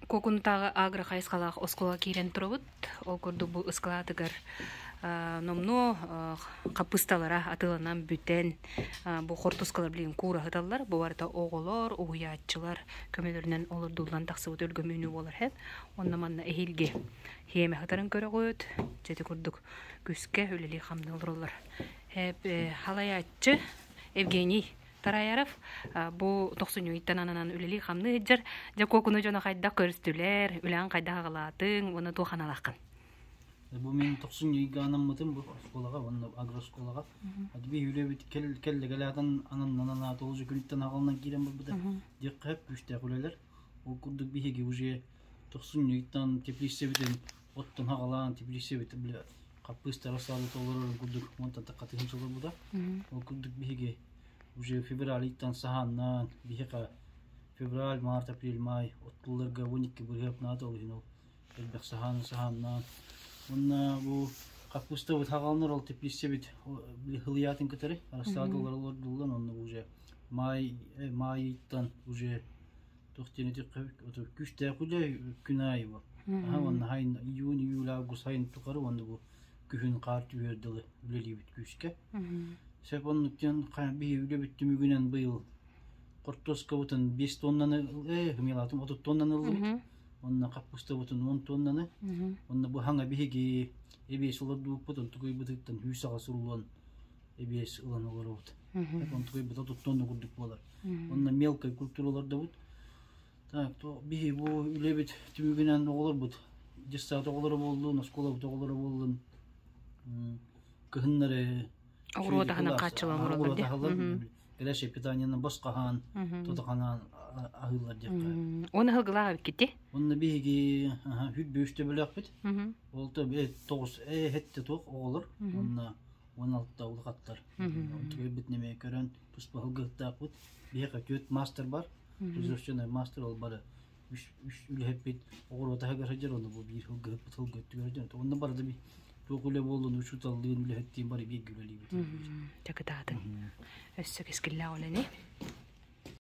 Куокунутааҕы агро хайысхалаах оскуола киирэн турабыт. Ол курдук бу ыскылаатыгар номнуо хаппыысталара атыыланан бүтэн, бу хортускалар билигин куураһыталлар. Бу барыта оҕолор, уһуйааччылар көмөлөрүнэн олордуллан тахсыбыт өлгөм үүнүү буолар һэ. Онно манна эһиилги хиэмэ сытарын көрөҕүт. Дьэ ити курдук күүскэ үлэлии-хамныы олороллор. Халайааччы Евгений Тараяров бу тохсунньу ыйтан ананан үлэлии-хамныы сылдьар. Дьэ, Куокуну дьоно хайдах көрүстүлэр, үлэҕин хайдах аҕалаатыҥ уонна туох аналааххын? Бу мин тохсунньу ыйга анаммытым бу оскуолаҕа уонна агрооскуолаҕа. Адьби үлэбит кэллэгэлээтэн ананнан анаата олус күнүттэн аҕалынан киирэн барбыта. Диэххэ сөп күүстээх үлэлэр. Ол курдук биһиги уже тохсунньу ыйтан теплицэбитин оттон хаҕалаан теплицэбит бile хаппыыстара саалы толорор курдук уонтан таххатыһын солорбута. Ол курдук биһиги уже февраль ыйтан саһааннаан биһиэхэ февраль, март, апрель, май оттулларга 12 бырыһыап наада ол иһин ол элбэх саһааны саһааннаан уонна бу хаппыыстабыт хаҕаланар ол теплицэбит хылыйаатын кытары рассадалар олордуллан онно уже май май ыйтан уже туох диэн этиэххэ күүстээх үлэ күн аайы бу уонна сайын июнь июль август сайын тухары уонна бу күһүн хаар түһүөр дылы үлэлиибит күүскэ сөп оннук диэн биһи үлэбит түмүгүнэн быйыл хортуоскабытын 5 тоннаны хымыялаатым 30 тоннаны ыллыбыт онно хаппыстабытын 10 тоннаны онно бу хаҥа биһиги эбиэс олордубуппут онтукуйбутуттан сүүс аҕыс рулон эбиэс ылан олоробут. Онтукайбыта туттуон курдук буолар. Онно мелкай культура олордобут. Так, то биһи бу үлэбит түмүгүнэн оҕолорбут детсад оҕолоро буоллун, оскуолабыт оҕолоро буоллун кыһыннары Оҕуруот аһынан хааччылан олороллор дии. Горячее питаниены босхоһон, тутаханаан аһыыллар диэххэ. Уонна ыһылгылаах эбиккити? Онно биһиги хүрбүүс төбөлөөхпүт. Ол то тоҕус эһэтте туох оҕолор. Онно 16 улахаттар. Онтукайбыт неме көрөн туспа ылгыһыттаахпыт. Биһиэхэ түөрт мастер бар. Производственный мастер ол бары үс үс үлэһиппит оҕуруот аһыгар сылдьар онно бу биир ылгыһыппыт ылгы өттүгэр сылдьар. Онно барыта би туох үлэ буоллун учууталлыын үлэһиттиин бары бииргэ үлэлиибит. Дьэ кытаатыҥ. Өссө кэскиллээх үлэни.